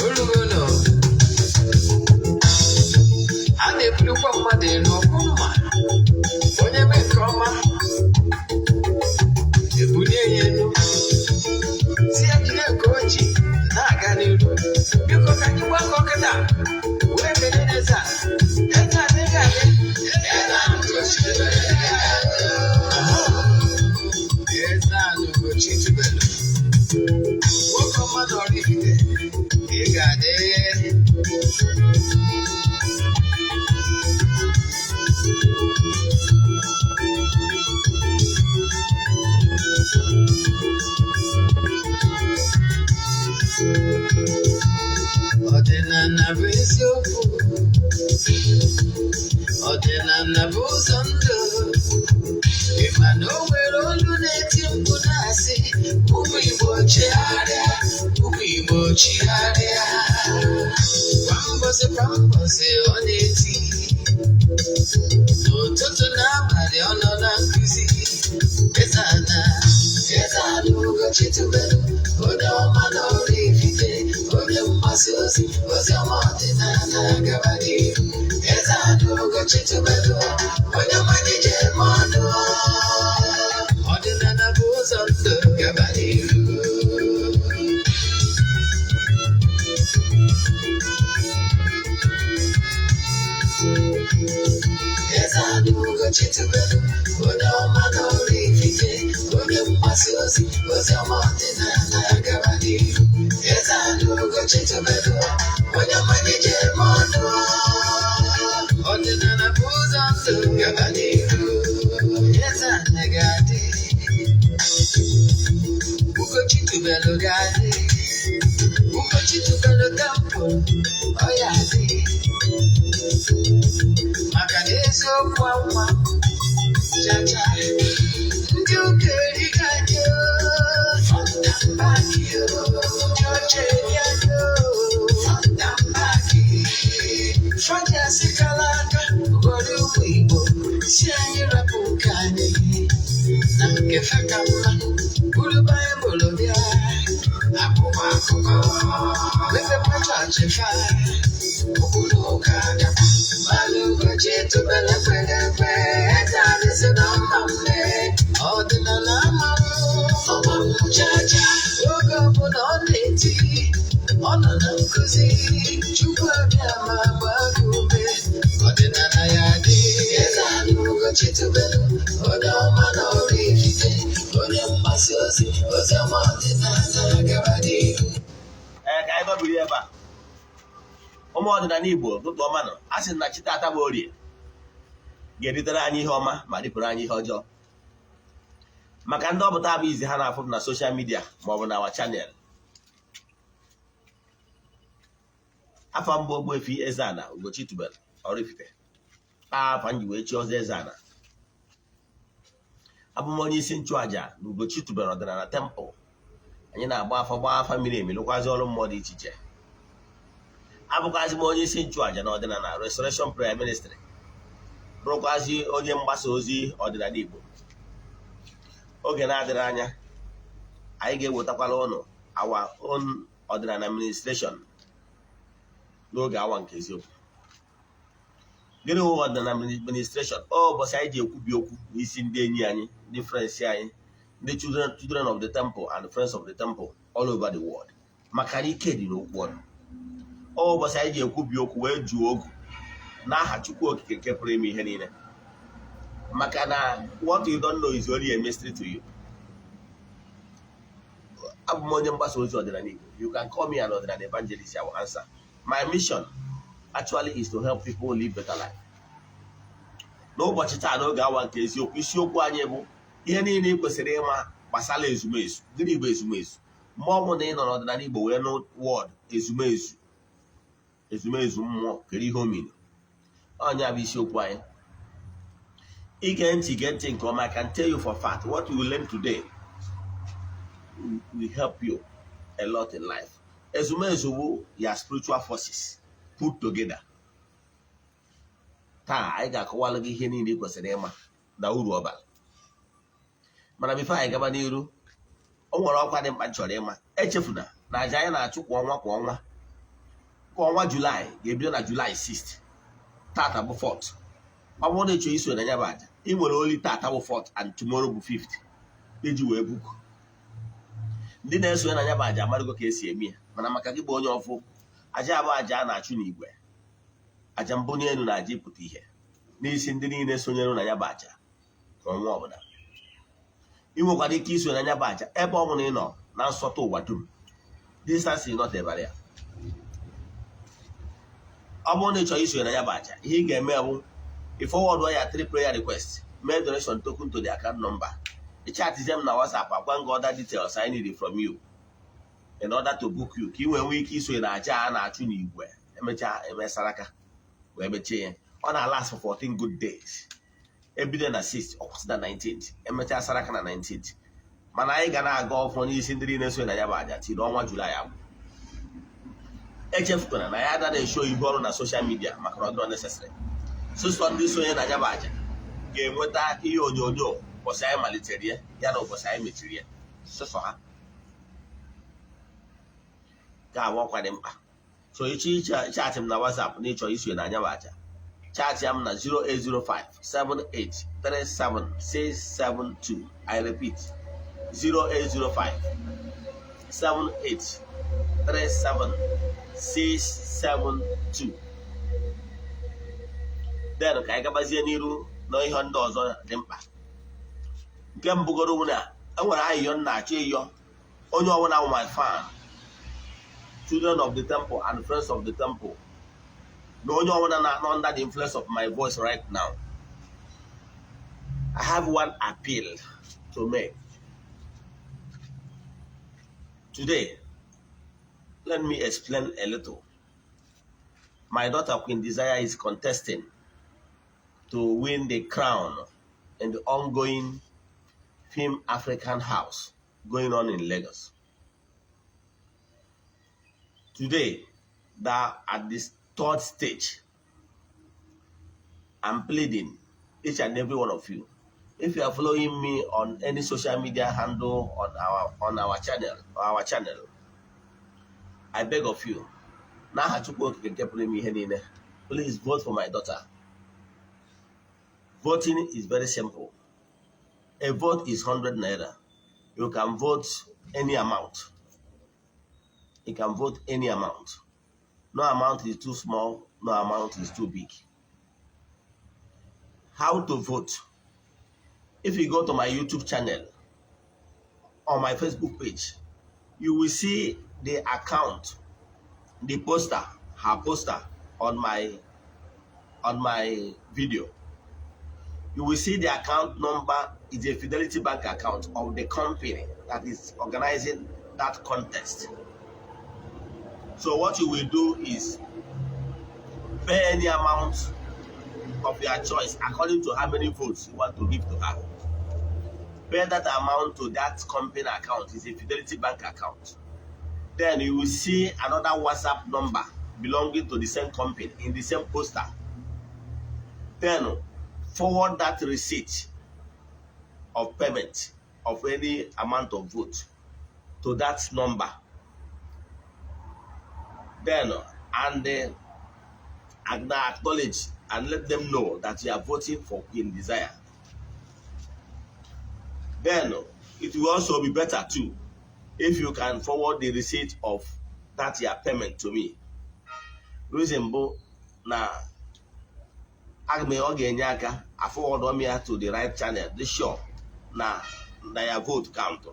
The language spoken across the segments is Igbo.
Orugono a na-ebulikwa mmadụ elu ọkpụrụma onye mee nke ọma ebulie ya elu, si ya jide nke o ji na-aga n'iru. Biko, ka anyị gbakọ kịta wee kelee eze a. Eze adịghị adị, eze ahụ gosiri eze ahụ Ugochi tubelu, nwoke ọma na Oraifite, ị ga-adị. Ọdịnala bụ eziokwu, ọdịnala bụ ụzọ ndụ. Ị ma na o nwere olu na-eti mkpu na-asị, "Ụmụ Igbo, chigharịa, ụmụ Igbo, chigharịa." Kwa mbọsị kwa mbọsị ọ na-eti, n'ụtụtụ na abalị ọ nọ na nkụzi. Eze-Ana, Eze-Ana Ugochi tubelu, onye ọma na Oraifite, onye mgbasa ozi ozi ọma ọdịnala, gaba n'ihu. Eze-Ana Ugochi tubelu, onye ọma ji eme ọnụ, ọdịnala bụ ụzọ ndụ, gaba n'ihu. Eze-Ana Ugochi tubelu, onye ọma na Oraifite, onye mgbasa ozi ozi ọma ọdịnala, gaba n'ihu. Eze-Ana Ugochi tubelu, onye ọma ji eme ọnụ, ọdịnala bụ ụzọ ndụ, gaba n'ihu. Eze-Ana ga-adị, Ugochi tubelu ga-adị, Ugochi tubelu temple ọ ya adị, maka na eziokwu anwa chacha. Ndị ụka eriga anyị, front and back. Ndị ọcha eri anyị front and back. Fọdụ asịkala aka ghọrọ ụmụ Igbo, si anyị rapụ nke anyị na nke fe ka mma, buru Baịbụl bịa akwụkwọ akụkọ, mepekwa chọọchị fa, ụkpụrụ ụka bịakwa. Mana Ugochi tubelu kwere ekwe, eze anyị si na mma mme ọdịnala amanwụ ọmanwụ chacha. Oge ọbụla ọ na-eti, ọ nọ na nkụzi. Chukwu abịa ma gbaa gị ume, ọdịnala ya dị. Eze anyị Ugochi tubelu, onye ọma na Oraifite, onye mgbasa ozi ozi ọma ọdịnala, gaba n'ihu. Ee, ka anyị dọbiri ebe a. Ụmụ ọdịnala Igbo, ụtụtụ ọma nọ. A sị na chi tata bụ Orie ga-eritere anyị ihe ọma ma ripụrụ anyị ihe ọjọọ. Maka ndị ọpụta bụ izi ha na-afụ m na social media maọbụ na our channel, afa mbụ Ogbuefi Eze-Ana Ugochi tubelu Oraifite, afa m ji wee chi ọzọ Eze-Ana. Abụ m onye isi nchụaja na Ugochi tubelu ọdịnala temple. Anyị na-agba afa, gbaa afa miri emi, lụkwazi ọrụ mmụọ dị iche iche. Abụkwazi m onye isi nchụaja na ọdịnala Restoration Prayer Ministry, bụrụkwazi onye mgbasa ozi ọdịnala Igbo. Oge na-adịrị anya, anyị ga-ewetakwala ụnụ our own ọdịnala administration n'oge awa nke eziokwu. Gịnị wụ ọdịnala administration? Ọ ụbọchị anyị ji ekwubi okwu n'isi ndị enyi anyị, ndị friends anyị, ndị children of the temple and friends of the temple all over the world, maka na ike dị n'okwu ọnụ. Ọ ụbọchị anyị ji ekwubi okwu wee jụọ ogu n'aha Chukwu Okike nke pụrụ ime ihe niile, maka na what you don't know is only a mystery to you. Abụ m onye mgbasa ozi ọdịnala Igbo. You can call me an ọdịnala evangelist, I will answer. My mission actually is to help people live better life. N'ụbọchị taa, n'oge awa nke eziokwu, isiokwu anyị bụ ihe niile ị kwesịrị ịma gbasara ezumezu. Gịnị bụ ezumezu? Mgbe ọ bụla ị nọ n'ọdịnala Igbo wee nụ word ezumezu, ezumezu mmụọ, kedu ihe o mere? Ọnya bụ isiokwu anyị. Ige ntị, gee ntị nke ọma. I can tell you for fact, what you will learn today will help you a lot in life. Ezumezu bụ ya spiritual forces put together. Taa anyị ga-akọwalụ gị ihe niile ị kwesịrị ịma na uru ọ bara. Mana before anyị gaba n'iru, o nwere ọkwa dị mkpa m chọrọ ịma. Echefuna na Na aja anyị na-achụ kwa ọnwa kwa ọnwa, kwa ọnwa Julaị ga-ebido na Julaị 6. Tata bụ 4th. Ọ bụrụ na ị chọrọ iso na ya bụ aja, ị nwere only tata bụ 4th and tomorrow bụ 5th iji wee book. Ndị na-esonye na ya bụ aja amarụgo ka esi eme ya, mana maka gị bụ onye ọfụ, aja abụ aja a na-achụ n'igwe, aja mbunye elu na aja ịpụta ihe n'isi ndị niile sonyere na ya bụ aja n'ọnwa ọbụla. Ị nwekwara ike iso na ya bụ aja ebe ọ bụla ị nọ na nsọtụ ụwa dum. Distance is not a barrier. Ọ bụrụ na ị chọrọ isonye na ya bụ aja, ihe ị ga-eme bụ ị forward ya three prayer request, mee donation token to the account number, ị chatizie m na WhatsApp, agwa gị other details I need from you in order to book you, ka ị wee nwee ike isonye na aja a na-achụ n'igwe. Emechaa, emesaraka wee mechie ya. Ọ na-last for 14 good days, ebido na 6, ọ kwụsị na 19th, emechaa saraka na 19th. Mana anyị ga na-aga ọfọ n'isi ndị niile sonye na ya bụ aja tiri ọnwa Julaị agwụ. Echefukwana na ya anaghị esho ibu ọrụ na social media maka na ọ dịrọ necessary. Sụsọ ndị sonye na ya bụ aja ga-enweta ihe onyonyo ụbọchị anyị malitere ya, ya na ụbọchị anyị mechiri ya. Sụsọ ha ga-abụ ọkwa dị mkpa. So ịchọ chat m na WhatsApp na ịchọ isonye na anya bụ aja, chat ya m na 0805 7837 672. I repeat, 0805 7837 672. Then ka anyị gabazie n'iru na ihe ndị ọzọ dị mkpa. Nke mbụgoro bụ na enwere ayịyọ m na-achọ ịyọ onye ọbụla bụ my fan, children of the temple and friends of the temple, na onye ọbụla na under the influence of my voice right now. I have one appeal to make today. Let me explain a little. My daughter Queen Desire is contesting to win the crown in the ongoing Film African House going on in Lagos. Today, that at this third stage, I'm pleading each and every one of you. If you are following me on any social media handle on our channel, I beg of you. N'aha Chukwu Okike nke pụrụ ime ihe niile, please vote for my daughter. Voting is very simple. A vote is 100 naira. You can vote any amount. You can vote any amount. No amount is too small, no amount is too big. How to vote? If you go to my YouTube channel or my Facebook page, you will see the account, the poster, her poster on my video. You will see the account number is a Fidelity Bank account of the company that is organizing that contest. So what you will do is pay any amount of your choice according to how many votes you want to give to her. Pay that amount to that company account. It's a Fidelity Bank account. Then you will see another WhatsApp number belonging to the same company in the same poster. Then forward that receipt of payment of any amount of vote to that number. Then and acknowledge and let them know that you are voting for Queen Desire. Then it will also be better too if you can forward the receipt of that your payment to me. Reason bụ na aga m ọ ga-enye aka forward m ya to the right channel, dị sure na ya vote count.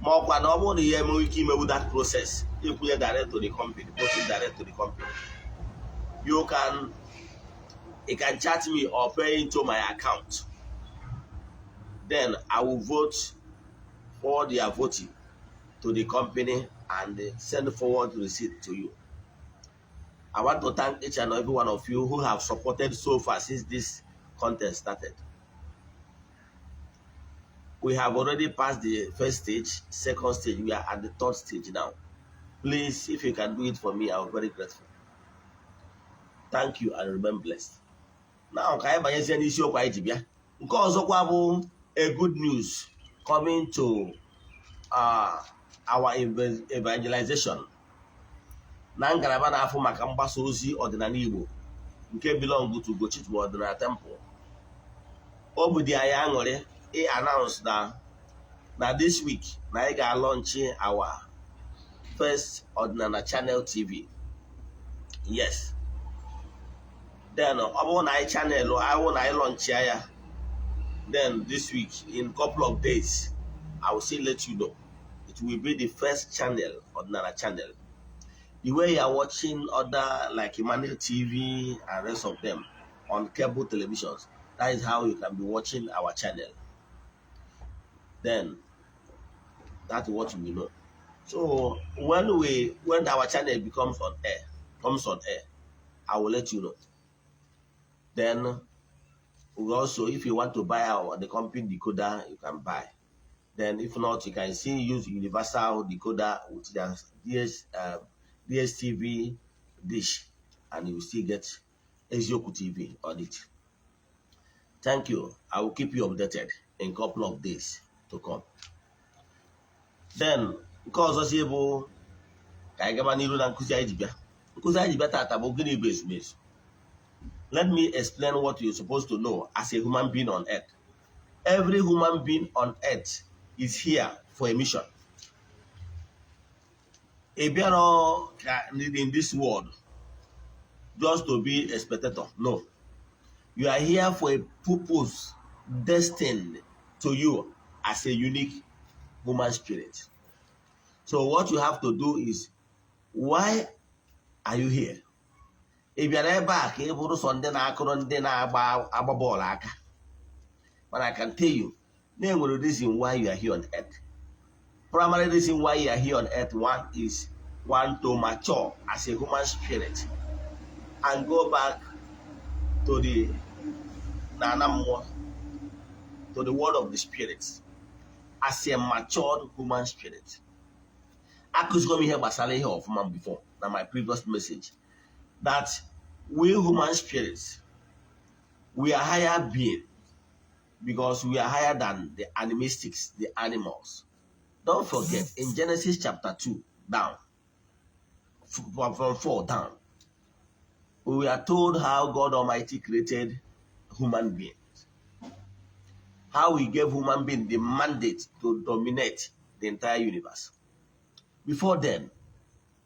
Ma ọkwa na ọ bụrụ na ihe enweghị ike imewu that process, ịkwụnye direct to the company, voting direct to the company, you can chat me or pay into my account. Then I will vote for their voting to the company and send forward receipt to you. I want to thank each and every one of you who have supported so far since this contest started. We have already passed the first stage, second stage. We are at the third stage now. Please, if you can do it for me, I will be very grateful. Thank you and remain blessed. Now, ka anyị banyezie n'isiokwu anyị ji bịa. Nke ọzọkwa bụ a good news coming to our evangelization na ngalaba na-afụ maka mgbasa ozi ọdịnala Igbo nke belong to Ugochi Ọdịnala Temple, obi dị anyị aṅụrị ị announce na this week na anyị ga-alaunch our first ọdịnala channel TV. Yes. Then ọ bụrụ na anyị channel ahụ na anyị launchia ya, then this week, in couple of days, I will still let you know. It will be the first channel, ọdịnala channel, the way you are watching other like Emmanuel TV and rest of them on cable televisions. That is how you can be watching our channel. Then that's what you will know. So when our channel becomes on air comes on air, I will let you know. Then we also, if you want to buy our the company decoder, you can buy. Then if not, you can still use universal decoder with the DSTV dish and you will still get Eziokwu TV on it. Thank you. I will keep you updated in couple of days to come. Then nke ọzọ si bụ ka anyị gaba n'iru na nkụzi anyị ji bịa. Nkụzi anyị ji bịa tata bụ gịnị bụ ezumezu. Let me explain what you're supposed to know as a human being on earth. Every human being on earth is here for a mission. Ị bịara ka in this world just to be a spectator. No, you are here for a purpose destined to you as a unique human spirit. So what you have to do is, why are you here? Ị bịara ebe a ka ị bụrụ sọ ndị na-akụrụ ndị na-agba agba bọọlụ aka? But I can tell you na enwere reason why you are here on earth. Primary reason why you are here on earth, one is one, to mature as a human spirit and go back to the nana mmụọ, to the world of the spirits, as a matured human spirit. Akụzigo m ihe gbasara ihe ọfụma before na my previous message, that we human spirits, we are higher being because we are higher than the animistics, the animals. Don't forget, in Genesis chapter 2 down, from 4 down, we are told how God Almighty created human beings, how he gave human being the mandate to dominate the entire universe. Before then,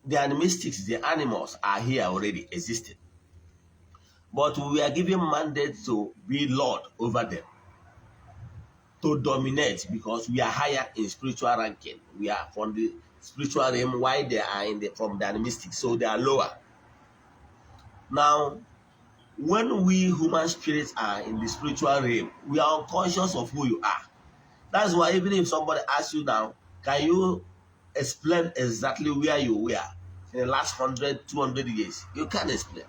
the animistics, the animals, are here already existing. But we are given mandate to be Lord over them, to dominate, because we are higher in spiritual ranking. We are from the spiritual realm, while they are in the from the animistic, so they are lower. Now, when we human spirits are in the spiritual realm, we are unconscious of who you are. That's why even if somebody asks you now, "Can you explain exactly where you were in the last 100, 200 years?" You can't explain.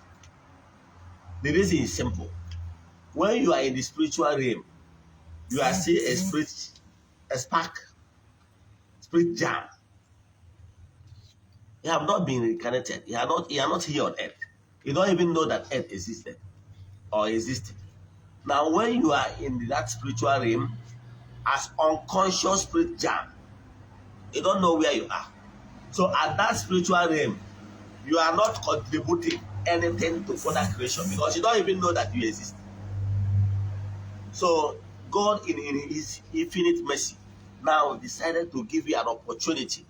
The reason is simple. When you are in the spiritual realm, you are still a spirit, a spark, spirit jam. You have not been reincarnated. You are not here on earth. You don't even know that earth existed or existed. Now, when you are in that spiritual realm, as unconscious spirit jam, you don't know where you are. So at that spiritual realm, you are not contributing anything to further creation because you don't even know that you exist. So God, in his infinite mercy, now decided to give you an opportunity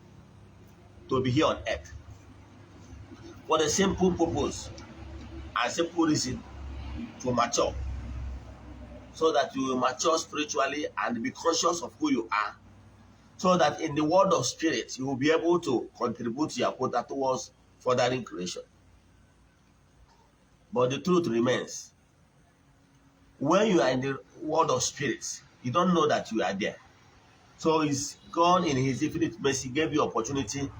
to be here on earth for the simple purpose and simple reason to mature, so that you will mature spiritually and be conscious of who you are, so that in the world of spirit you will be able to contribute your quota towards furthering creation. But the truth remains, when you are in the world of spirits, you don't know that you are there. So it's God in his infinite mercy gave you opportunity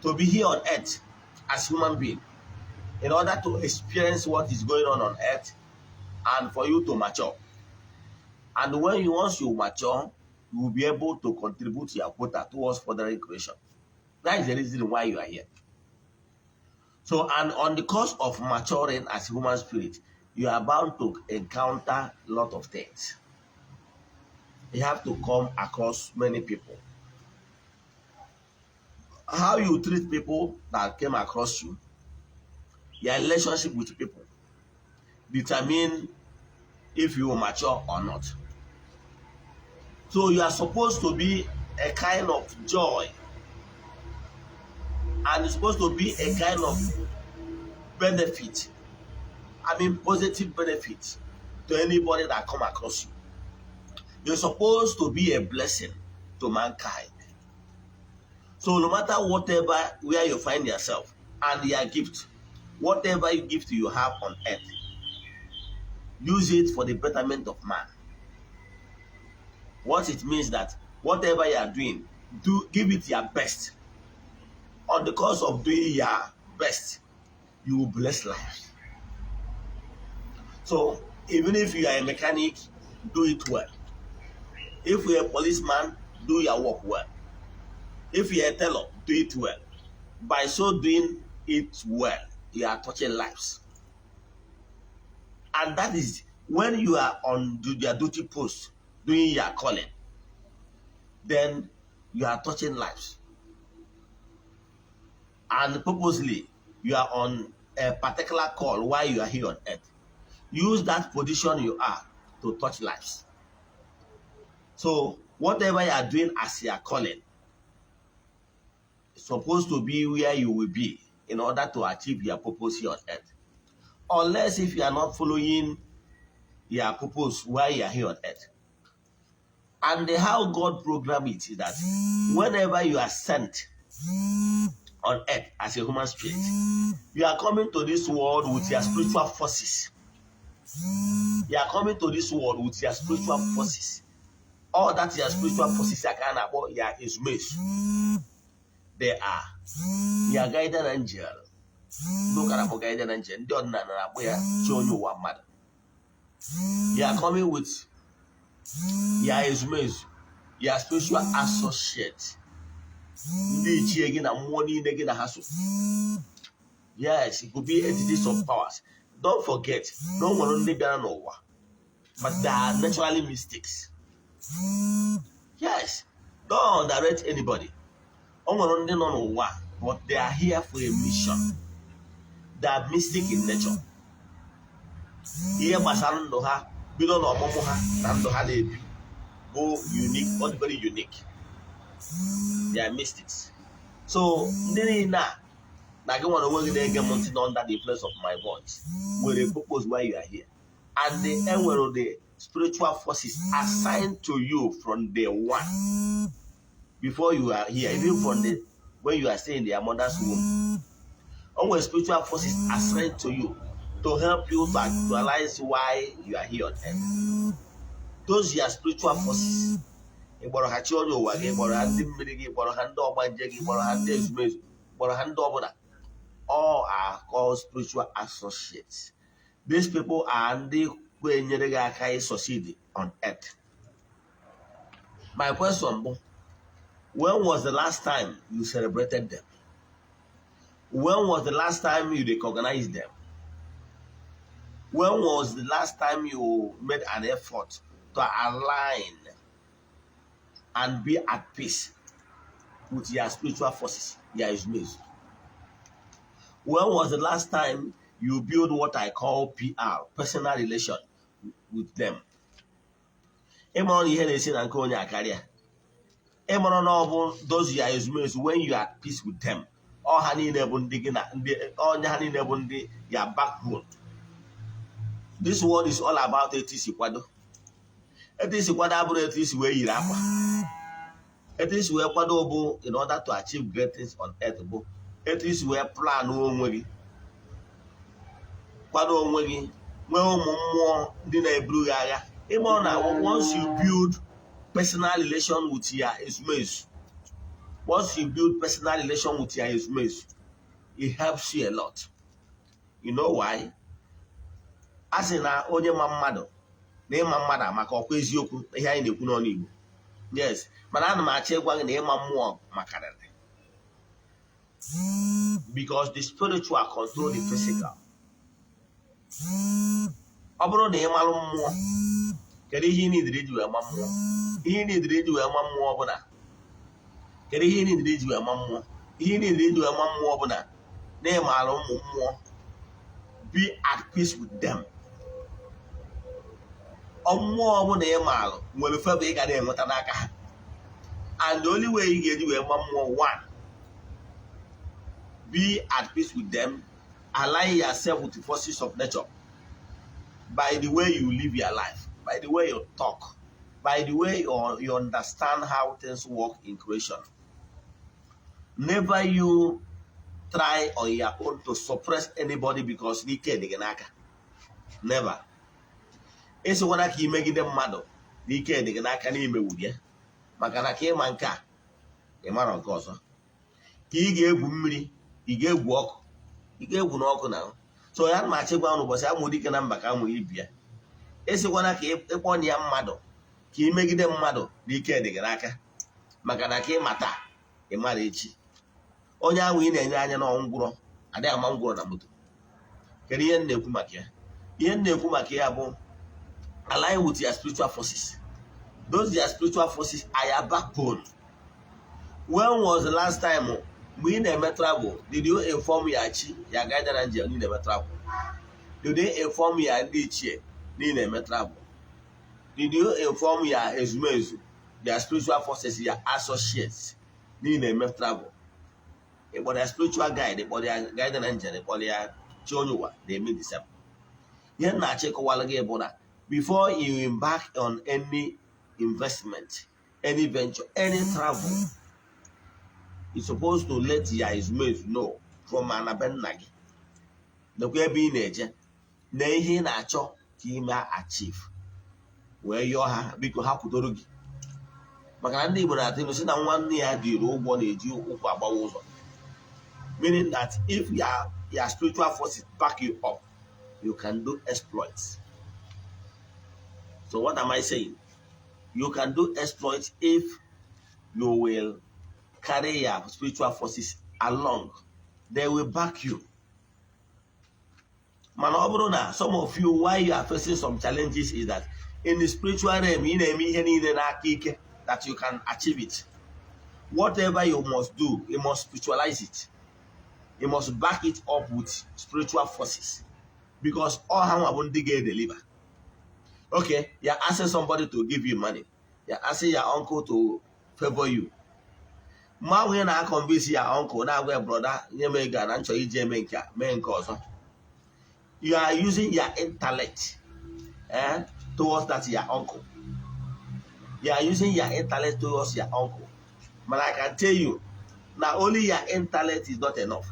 to be here on earth as human being in order to experience what is going on earth and for you to mature. And when you once you mature, you will be able to contribute your quota towards furthering creation. That is the reason why you are here. So, and on the course of maturing as human spirit, you are bound to encounter a lot of things. You have to come across many people. How you treat people that came across you, your relationship with people determine if you will mature or not. So you are supposed to be a kind of joy, and it's supposed to be a kind of benefit, I mean positive benefit, to anybody that come across you. You're supposed to be a blessing to mankind. So no matter whatever, where you find yourself and your gift, whatever gift you have on earth, use it for the betterment of man. What it means that whatever you are doing, do give it your best. On the course of doing your best, you will bless lives. So even if you are a mechanic, do it well. If you're a policeman, do your work well. If you're a tailor, do it well. By so doing it well, you are touching lives. And that is when you are on your duty post doing your calling, then you are touching lives. And purposely, you are on a particular call while you are here on earth. Use that position you are to touch lives. So whatever you are doing as your calling is supposed to be where you will be in order to achieve your purpose here on earth. Unless if you are not following your purpose while you are here on earth. And how God programmed it is that whenever you are sent on earth as a human spirit, you are coming to this world with your spiritual forces. You are coming to this world with your spiritual forces. All that your spiritual forces are kind of your ezumezu. They are your guardian angel. Ndị ụka na-akpọ guardian angel, ndị ọdịnala na-akpọ ya chi onye ụwa mmadụ. You are coming with your ezumezu, your spiritual associate, ndị ichie gị na mmụọ niile gị na ha so. Yes, it could be entities of powers. Don't forget na o nwere ndị bịara n'ụwa, but they are naturally mystics. Yes, don't underrate anybody. O nwere ndị nọ n'ụwa, but they are here for a mission. They are mystic in nature. Ihe gbasara ndụ ha, bido n'ọmụmụ ha na ndụ ha na-ebi, bụ unique, not very unique. They are mystics. So ndị niile a na gị nwere onwe gị na-ege m ntị nọ under the influence of my voice nwere purpose why you are here, and the enwere the spiritual forces assigned to you from day one before you are here, even from the when you are still in their mother's womb. O nwere spiritual forces assigned to you to help you to actualize why you are here on earth. Those your spiritual forces, ị kpọrọ ha chi onye ụwa gị, kpọrọ ha ndị mmiri gị, kpọrọ ha ndị ọgbanje gị, kpọrọ ha ndị ezumezu, kpọrọ ha ndị ọbụla, all are called spiritual associates. These people are ndị kwenyere gị aka ị succeed on earth. My question bụ, when was the last time you celebrated them? When was the last time you recognized them? When was the last time you made an effort to align and be at peace with your spiritual forces, your ezumezu? When was the last time you build what I call PR, personal relation with them? Ịmara na ihe na-esi na nke onye akarịa. Ịmara na ọ bụ those your ezumezu, when you are at peace with them, ọ ha niile bụ ndị gị na ndị onye ha niile bụ ndị your backbone. This world is all about etu isi kwado. Etu isi kwado abụrụ etu isi wee yiri akwa. Etu isi wee kwado bụ in order to achieve great things on earth bụ etu isi wee plan onwe gị, kwado onwe gị, nwee ụmụ mmụọ ndị na-eburu gị agha. Ịma na once you build personal relation with your ezumezu, once you build personal relation with your ezumezu, it helps you a lot. You know why? A sị na onye ma mmadụ na ịma mmadụ amaka. Ọkwa eziokwu ihe anyị na-ekwu n'ọnụ Igbo? Yes, mana ana m achọ ịgwa gị na ịma mmụọ makarịrị, because the spiritual control the physical. Ọ bụrụ na ị malụ mmụọ, kedu ihe ị nidiri iji wee ma mmụọ? Ihe ị nidiri iji wee ma mmụọ bụ na, kedu ihe ị nidiri iji wee ma mmụọ? Ihe niile iji wee ma mmụọ bụ na ịmaara ụmụ mmụọ. Be at peace with them. Mmụọ ọbụla ị maara nwere favor ị ga na-enweta n'aka ha, and the only way ị ga-eji wee ma mmụọ, one, be at peace with them. Align yourself with the forces of nature by the way you live your life, by the way you talk, by the way you understand how things work in creation. Never you try on your own to suppress anybody because n'ike dị gị n'aka. Never. Esokwana ka imegide mmadụ n'ike dị gị n'aka n'imewu ya, maka na ka ịma nke a, ị mara nke ọzọ. Ka ị ga-egwu mmiri, ị ga-egwu ọkụ, ị ga-egwu n'ọkụ na so ya ma achịgwa ụbọchị amụ dike na mba ka amụ ibi ya. Esikwana ka ịkpọ ya mmadụ ka imegide mmadụ n'ike dị gị n'aka, maka na ka ịma taa, ị mara echi. Onye ahụ ị na-enye anya na ngwụrọ adịghị ama ngwụrọ na moto. Kedu ihe m na-ekwu maka ya? Ihe m na-ekwu maka ya bụ align with your spiritual forces. Those your spiritual forces are your backbone. When was the last time mgbe ị na-eme travel, did you inform your chi, your guardian angel, na ị na-eme travel? Did you inform your ndị ichie na ị na-eme travel? Did you inform your ezumezu, your spiritual forces, your associates na ị na-eme travel? Ịkpọrọ ya spiritual guide, ịkpọrọ ya guardian angel, ịkpọrọ ya chi onye ụwa, na-eme the same. Ihe m na-achọ ịkọwara gị bụ na before you embark on any investment, any venture, any travel, you're supposed to let your ezumezu know from anabe nna gị nekwa ebe ị na-eje na ihe ị na-achọ ka ime achieve, wee yọọ ha biko ha kwudoro gị, maka na ndị Igbo na-atụ ilu sị na nwanne ya dịrị ụgwọ na-eji ụkwụ agbawa ụzọ, meaning that if your spiritual forces back you up, you can do exploits. So what am I saying? You can do exploits if you will carry your spiritual forces along. They will back you. Mana ọ bụrụ na some of you, why you are facing some challenges is that in the spiritual realm, ị na-eme ihe niile n'aka ike that you can achieve it. Whatever you must do, you must spiritualize it. You must back it up with spiritual forces, because all ha nwa bụ ndị ga-edeliver. Okay, you're asking somebody to give you money, you're asking your uncle to favor you. Mgbe ahụ ị na-convince ya uncle, na-agwa ya, "Brother, nye m ego a na nchọ iji eme nke a, mee nke ọzọ," you are using your intellect towards that your uncle. You are using your intellect towards your uncle. But I can tell you na only your intellect is not enough,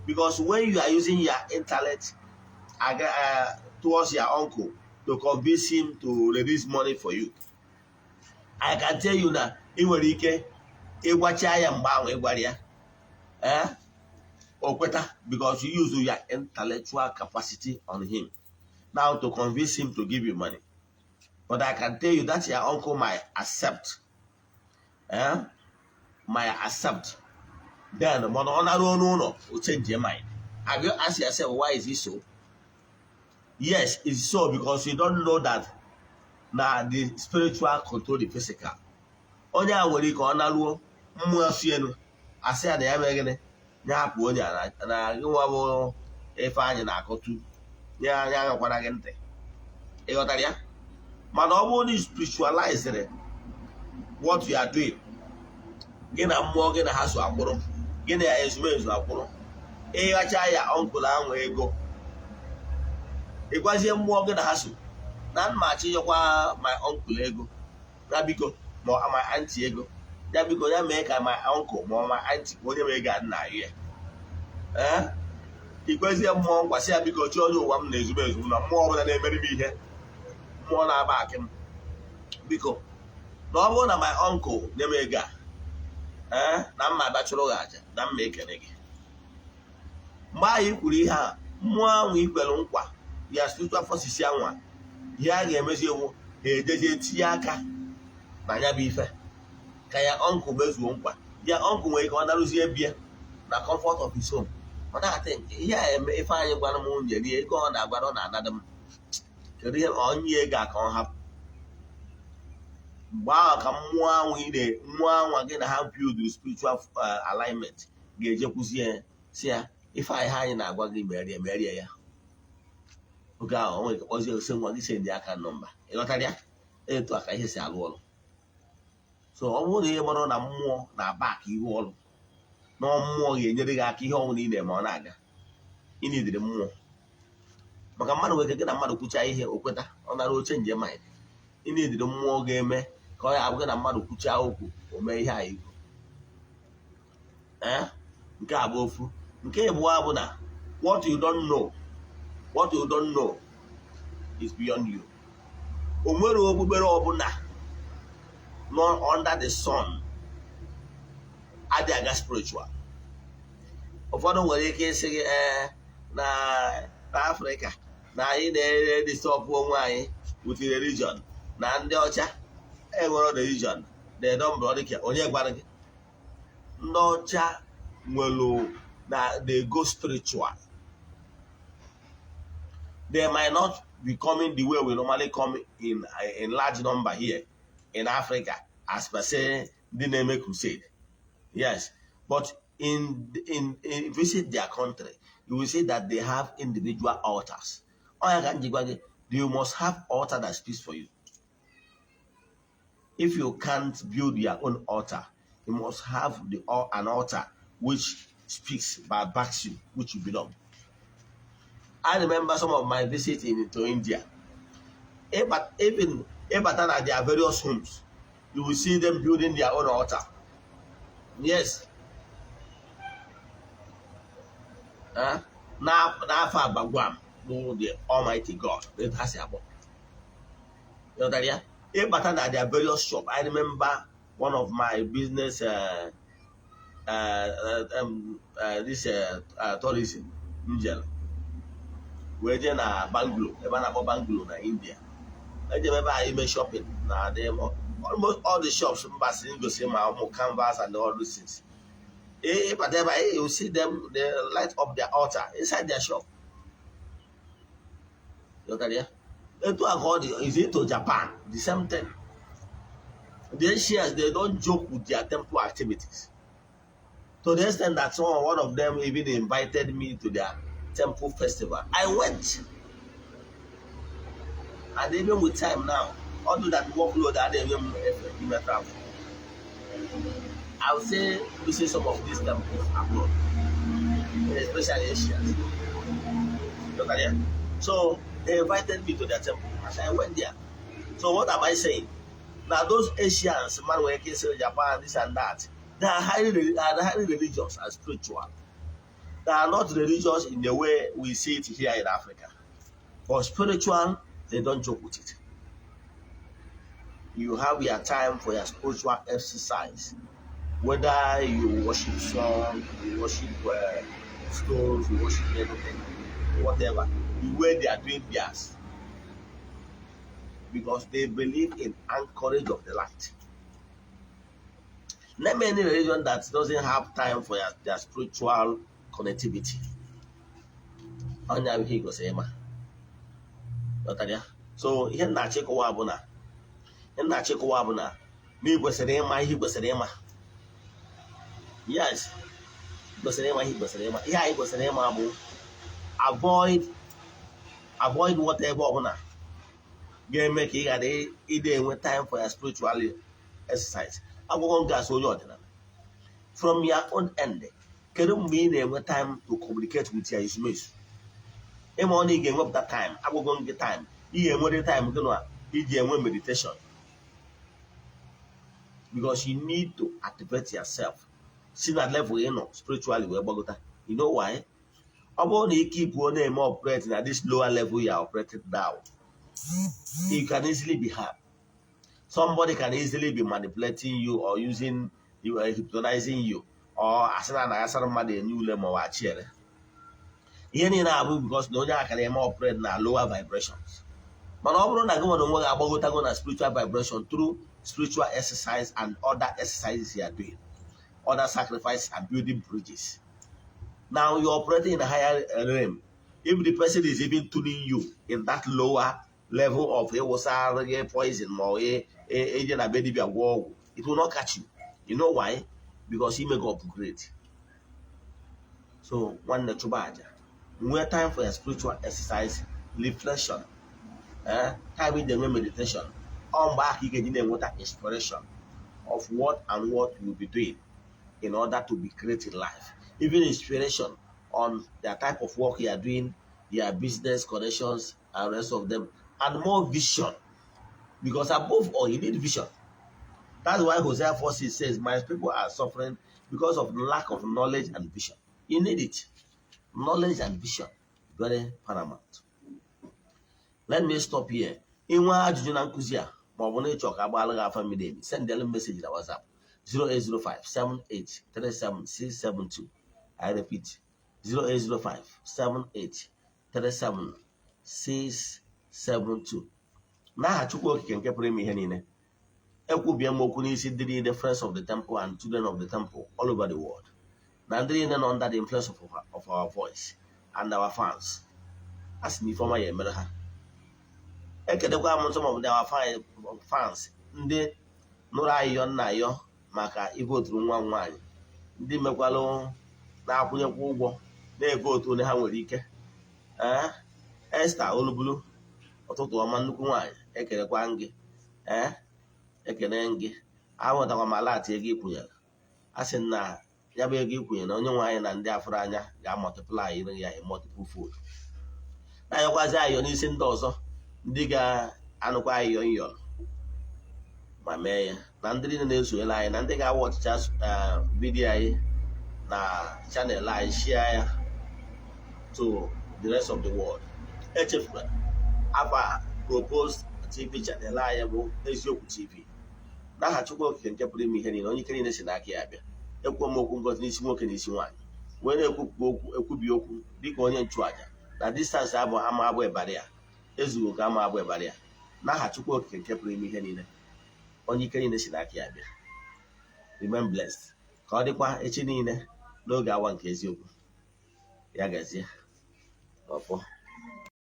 because when you are using your intellect towards your uncle to convince him to release money for you, I can tell you na ị nwere ike ịgwacha ya mgbe ahụ ịgwara ya o kweta, because you use your intellectual capacity on him now to convince him to give you money. But I can tell you that your uncle might accept, might accept then, mana ọ naruo n'ụlọ, o change your mind. Have you asked yourself, why is it so? Yes, it's so because you don't know that na the spiritual control the physical. Onye a nwere ike ọ naruo mmụọ si elu asị ya na ya mee gịnị, ya hapụ onye a na nwa bụ Ifeanyị na-akọtu ya, ya agakwana gị ntị. Ị ghọtara ya? Mana ọ bụrụ na spiritualized what you are doing, gị na mmụọ gị na ha so akwụrụ, gị na ya ezumezu akwụrụ, ịghacha ya uncle ahụ ego, ịgwazie mmụọ gị na ha so na mma achịnyekwa my uncle ego ya biko, ma my auntie ego ya biko, ya mee ka my uncle ma ọ my auntie ka onye m ego a nna ya. Ee, ikwezie mmụọ nkwasị ya, biko chi onye ụwa m na ezumezu m na mmụọ ọbụla na-emeri m ihe mmụọ na-aba akị m, biko na ọ bụrụ na my uncle nye m ego a, ee, na mma abịachụrụ gị aja na mma ekene gị. Mgbe ahụ i kwuru ihe a, mmụọ ahụ ikwere nkwa ya, spiritual forces anwa, ihe a ga-emezi ewu ha ejezie tinye aka na ya bụ ife ka ya uncle mezuo nkwa ya. Uncle nwere ike ọ narụzie bie na comfort of his home, ọ na-ata nke ihe a eme. Ifeanyị gwara m nwunye rie ego ọ na-agwara ọ na-anada m, kedu ihe onye ego a ka ọ hapụ? Mgbe ahụ ka mmụọ ahụ ị na mmụọ anwa gị na ha build spiritual alignment Ga-ejekwuzie si ya ife anyị ha anyị na-agwa gị merie merie ya. Oge ahụ o nwere ike kpọzie ose nwa gị send aka nọmba. Ịghọtara ya? Etu a ka ihe si alụ ọrụ. So ọ bụrụ na ihe gbara na mmụọ na-aba aka ihu ọrụ na mmụọ ga-enyere gị aka, ihe ọnwụ na ị na-eme ọ na-aga, ịnidiri mmụọ. Maka mmadụ nwere ike gị na mmadụ kwuchaa ihe, o kweta, ọ nara oche njem mind. Ịnidiri mmụọ ga-eme ka ọ ya abụ gị na mmadụ kwuchaa okwu, o mee ihe a ikwu. Ee, nke a bụ ofu. Nke ịbụọ bụ na what you don't know, what you don't know is beyond you. O nwere okpukpere ọbụla nọ under the sun adị aga spiritual. Ụfọdụ nwere ike ịsị gị, ee, na n'Afrịka na anyị na-edisturb onwe anyị with religion, na ndị ọcha enwere religion, they don't bother care. Onye gwara gị ndị ọcha nwere na they go spiritual? They might not be coming the way we normally come in large number here in Africa, as per se ndị na-eme crusade, yes, but in visit their country, you will see that they have individual altars. Ọ ya ka m ji gwa gị, you must have altar that speaks for you. If you can't build your own altar, you must have the an altar which speaks by backs you, which you belong. I remember some of my visits to India. Even ịbata na their various homes, you will see them building their own altar. Yes. N'afọ agbagwam bụ the Almighty God, etu ha si akpọ. Ịghọtara ya? Ịbata na their various shop. I remember one of my business this tourism njel wee jee na Bangalore, ebe a na-akpọ Bangalore na India. Eje m ebe a ime shopping na the almost all the shops mbasi ngosi ma ụmụ canvas and all those things. Ịbata ebe a, you see them, they light up their altar inside their shop. Ịghọtara ya? Etu a ka ọ dị. Is it to Japan, the same thing. The Asians, they don't joke with their temple activities, to the extent that one of them even invited me to their temple festival. I went. And even with time now, although that workload I didn't even travel, I would say visit some of these temples abroad, especially Asians. Look at it. So they invited me to their temple as I went there. So what am I saying? Now those Asians, man, when you say Japan, this and that, they are highly religious and spiritual. They are not religious in the way we see it here in Africa. But spiritual, they don't joke with it. You have your time for your spiritual exercise. Whether you worship sun, you worship stones, you worship anything, whatever, the way they are doing theirs. Because they believe in anchorage of the light. Name any religion that doesn't have time for their spiritual connectivity. Ọnya bụ ihe i kwesịrị ịma. Ghọtara ya? So ihe m na-achịkọwa bụ na ị kwesịrị ịma ihe ị kwesịrị ịma. Yes, ị kwesịrị ịma ihe ị kwesịrị ịma. Ihe anyị kwesịrị ịma bụ avoid whatever ọbụla ga-eme ka ị ghara ịdị enwe time for your spiritual exercise. Agwụgwọ nke asị onye ọdịnala, from your own end, kedu mgbe ị na-enwe time to communicate with your ezumezu? Ịma ọ na ị ga-enwepụta time. Agwụgwọ gị time ị ga-enwere time gị na iji enwe meditation, because you need to activate yourself si na level ị nọ spiritually wee gbagota. You know why? Ọ bụrụ na ị keep on na-eme operate na this lower level you are operating now, you can easily be harmed. Somebody can easily be manipulating you or using you, hypnotizing you, or asị na anaghasara mmadụ enye ule ma ọ achiere ihe niile abụ, because na onye aka na-eme operate na lower vibrations. Mana ọ bụrụ na gị nwere onwe gị agbagotago na spiritual vibration through spiritual exercise and other exercises you are doing, other sacrifices and building bridges, now you're operating in a higher realm. If the person is even tuning you in that lower level of ịwụsa gị poison ma ọ eje na be dibịa gwọ ọgwụ, it will not catch you. You know why? Because he may go upgrade. So nwanne, chụba aja, nwee time for your spiritual exercise, reflection, time iji enwe meditation. Ọ mgbe ahụ ị ga-eji na-enweta inspiration of what and what you will be doing in order to be great in life, even inspiration on the type of work you are doing, your business connections and rest of them, and more vision, because above all you need vision. That's why Hosea 4:6 says, "My people are suffering because of lack of knowledge and vision." You need it. Knowledge and vision, very paramount. Let me stop here. Inwe ajụjụ na nkụzi a, ma ọ bụ na ịchọ ka agbaala gị afa miri emi, sendelu message na WhatsApp 08057837672. I repeat, 08057837672. N'aha Chukwu Okike nke pụrụ ime ihe niile, ekwubie m okwu n'isi ndị niile, friends of the temple and children of the temple all over the world, na ndị niile nọ under the influence of our voice and our fans. A sị na ifeọma ya emere ha. Ekedekwa m some of our fans ndị nụrụ ayịyọ nna ayọ maka ivoturu nwa m nwaanyị, ndị mekwalụ na-akwụnyekwa ụgwọ na-evotu onye ha nwere ike. Ee, Esther Olubulu, ụtụtụ ọma, nnukwu nwaanyị, ekelekwa gị. Ee, ekene gị. Anwetakwa m alert ego ikwunyere. A sị na ya bụ ego ikwunyere na onye nwe anyị na ndị afụrụ anya ga-amultiply ya in multiple fold. Na-ayọkwazi ayọ n'isi ndị ọzọ ndị ga-anụkwa ayịyọ nyọrọ ma mee ya, na ndị niile na-esonyere anyị, na ndị ga-awa ọchịcha video anyị na channel anyị, share ya to the rest of the world. Echefukwara afa proposed TV channel anyị bụ Eziokwu TV. N'aha Chukwu Okike nke pụrụ ime ihe niile, onye ike niile si n'aka ya bịa, ekwuo m okwu ngozi n'isi nwoke na isi nwaanyị, wee na-ekwupụ okwu, ekwubi okwu dịka onye nchụaja na distance abụ ama abụ ịbarị ya ezughị oke ama abụ ịbarị ya. N'aha Chukwu Okike nke pụrụ ime ihe niile, onye ike niile si n'aka ya bịa, remain blessed. Ka ọ dịkwa echi niile n'oge awa nke eziokwu. Ya gazie ọfọ.